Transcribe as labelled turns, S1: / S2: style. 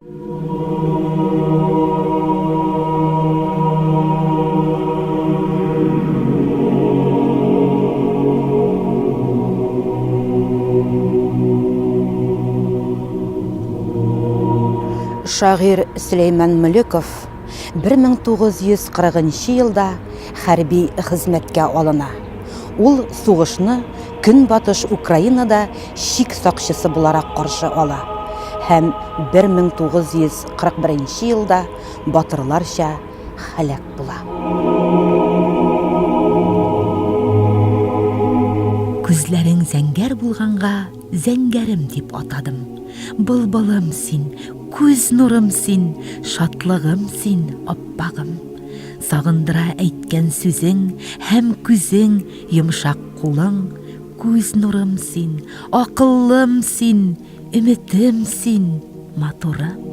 S1: Шагыйрь Сөләйман Мөлеков 1940 нчы елда хәрби хезмәткә алына. Ул сугышны Көнбатыш Украинада чик сакчысы буларак каршы ала һәм 1941 нче елда батырларча һәлак була. Күзләрең зәңгәр булганга, зәңгәрем дип атадым. Былбылым син, күз нурым син, шатлыгым син, аппагым. Сагындыра әйткән сүзең һәм күзең, йомшак кулың, күз нурым син, акыллым син, өметем син, матурым.